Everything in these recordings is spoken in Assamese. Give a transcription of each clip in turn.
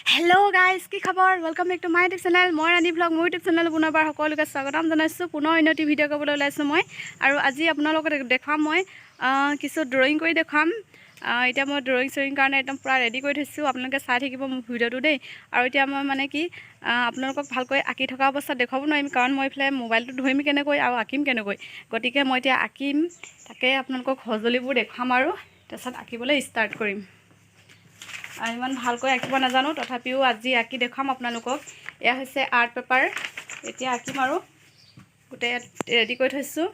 হেল্ল' গাইজ, কি খবৰ? Welcome back to my YouTube channel. মই ৰাণী ব্লগ। মোৰ ইউটিউব চেনেল পুনৰবাৰ সকলোকে স্বাগতম জনাইছোঁ। পুনৰ অন্য এটি ভিডিঅ' কৰিবলৈ ওলাইছোঁ মই আৰু আজি আপোনালোকক দেখুৱাম মই কিছু ড্ৰয়িং কৰি দেখুৱাম। এতিয়া মই ড্ৰয়িং চয়িং কাৰণে একদম পূৰা ৰেডি কৰি থৈছোঁ। আপোনালোকে চাই থাকিব মোৰ ভিডিঅ'টো দেই। আৰু এতিয়া মই মানে কি আপোনালোকক ভালকৈ আঁকি থকা অৱস্থাত দেখুৱাব নোৱাৰিম, কাৰণ মই এইফালে মোবাইলটো ধৰিম কেনেকৈ আৰু আঁকিম কেনেকৈ? গতিকে মই এতিয়া আঁকিম, তাকে আপোনালোকক সঁজুলিবোৰ দেখুৱাম আৰু তাৰপিছত আঁকিবলৈ ষ্টাৰ্ট কৰিম। আৰু ইমান ভালকৈ আঁকিব নাজানো, তথাপিও আজি আঁকি দেখুৱাম আপোনালোকক। এয়া হৈছে আৰ্ট পেপাৰ। এতিয়া আঁকিম আৰু গোটেই ইয়াত ৰেডি কৰি থৈছোঁ।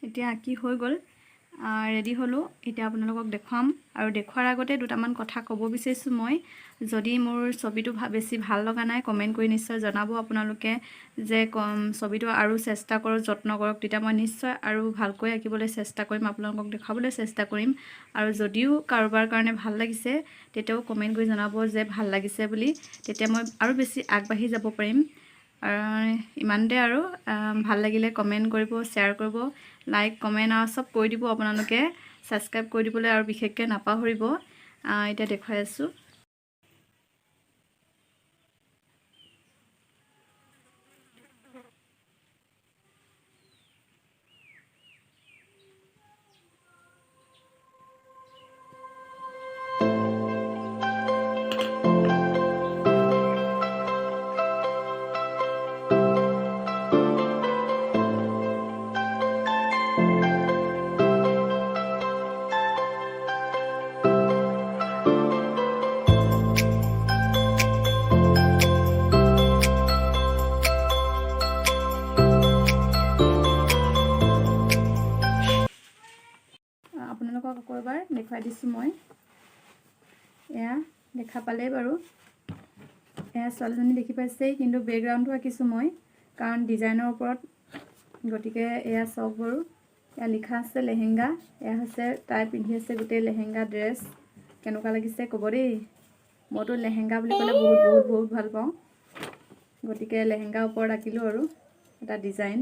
এতিয়া আঁকি হৈ গ'ল, ৰেডি হ'লোঁ। এতিয়া আপোনালোকক দেখুৱাম আৰু দেখুৱাৰ আগতে দুটামান কথা ক'ব বিচাৰিছোঁ মই। যদি মোৰ ছবিটো বেছি ভাল লগা নাই, কমেণ্ট কৰি নিশ্চয় জনাব আপোনালোকে যে কম ছবিটো আৰু চেষ্টা কৰক, যত্ন কৰক। তেতিয়া মই নিশ্চয় আৰু ভালকৈ আঁকিবলৈ চেষ্টা কৰিম, আপোনালোকক দেখুৱাবলৈ চেষ্টা কৰিম। আৰু যদিও কাৰোবাৰ কাৰণে ভাল লাগিছে, তেতিয়াও কমেণ্ট কৰি জনাব যে ভাল লাগিছে বুলি। তেতিয়া মই আৰু বেছি আগবাঢ়ি যাব পাৰিম। আৰু ইমানতে আৰু ভাল লাগিলে কমেণ্ট কৰিব, শ্বেয়াৰ কৰিব, লাইক, কমেণ্ট আৰু চব কৰি দিব আপোনালোকে। ছাবস্ক্ৰাইব কৰি দিবলৈ আৰু বিশেষকৈ নাপাহৰিব। এতিয়া দেখুৱাই আছোঁ। আপোনালোকক আকৌ এবাৰ দেখুৱাই দিছোঁ মই। এয়া দেখা পালেই বাৰু, এয়া ছোৱালীজনী দেখি পাইছেই, কিন্তু বেকগ্ৰাউণ্ডটো আঁকিছোঁ মই, কাৰণ ডিজাইনৰ ওপৰত। গতিকে এয়া চাওক বাৰু, এয়া লিখা আছে লেহেংগা। এয়া হৈছে তাই পিন্ধি আছে গোটেই লেহেংগা ড্ৰেছ। কেনেকুৱা লাগিছে ক'ব দেই। মইতো লেহেংগা বুলি ক'লে বহুত বহুত বহুত ভাল পাওঁ। গতিকে লেহেংগাৰ ওপৰত আঁকিলোঁ আৰু এটা ডিজাইন।